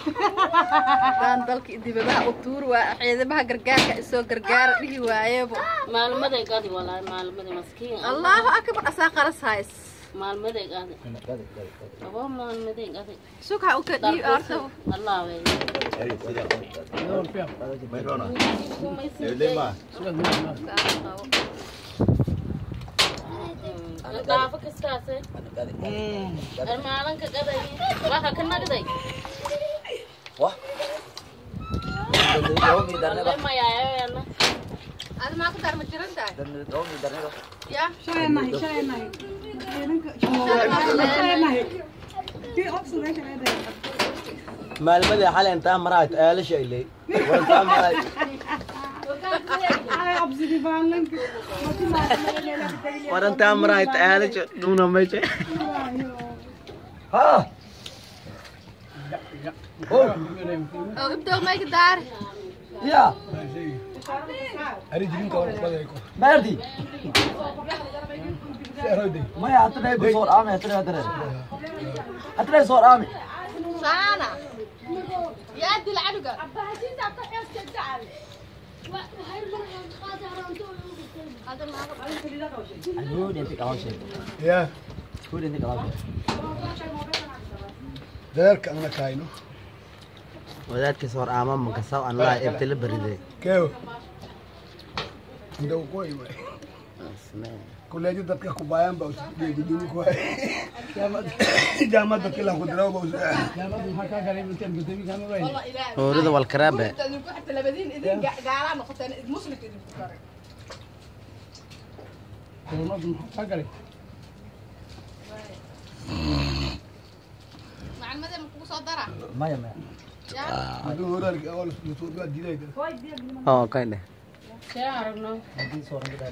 Daan dalka dibadaha u tuur waa ciidamaha gargaarka isoo gargaar dhihi waayebo maalmaday qadi walaa maalmaday maskiin Allahu akbar asaa qaras hays maalmaday qadi abo maalmaday qadi suka u ka dhii arta Allah way daafa kastaase maalinka qaday waxa ka nagday wah Ada ma ku dar ma jiran tahay ya shalay maalmadii xalay intaa maraayt eelasha ilay war intaa maraayt war intaa maraayt eelasha duuna meesha ha oo ibdo ma ka daar ya ari jirinka war baday ko maardi seerayday maya hatray soor aami hatray hatray hatray soor aami saana ya dil aduga ya dadaalka ana kaayno wadaadka soor aama makasaw an laa ibtila bariday keew inda ku way kuleeyo dadka ku baayaan baa usii gudoomi ku hay jaamad dadka la ku diraw baa usii jaamad maxaa ka galay inta gudoomi kama way horada wal karaabe idinku labadiin idin gaala noqoteen muslimka idinku karay jaamad maxaa ka galay macalmada ma kugu soo dara maya maya haduu horaalka awal soo diiday oo kaynde see aragno hadii soo rangada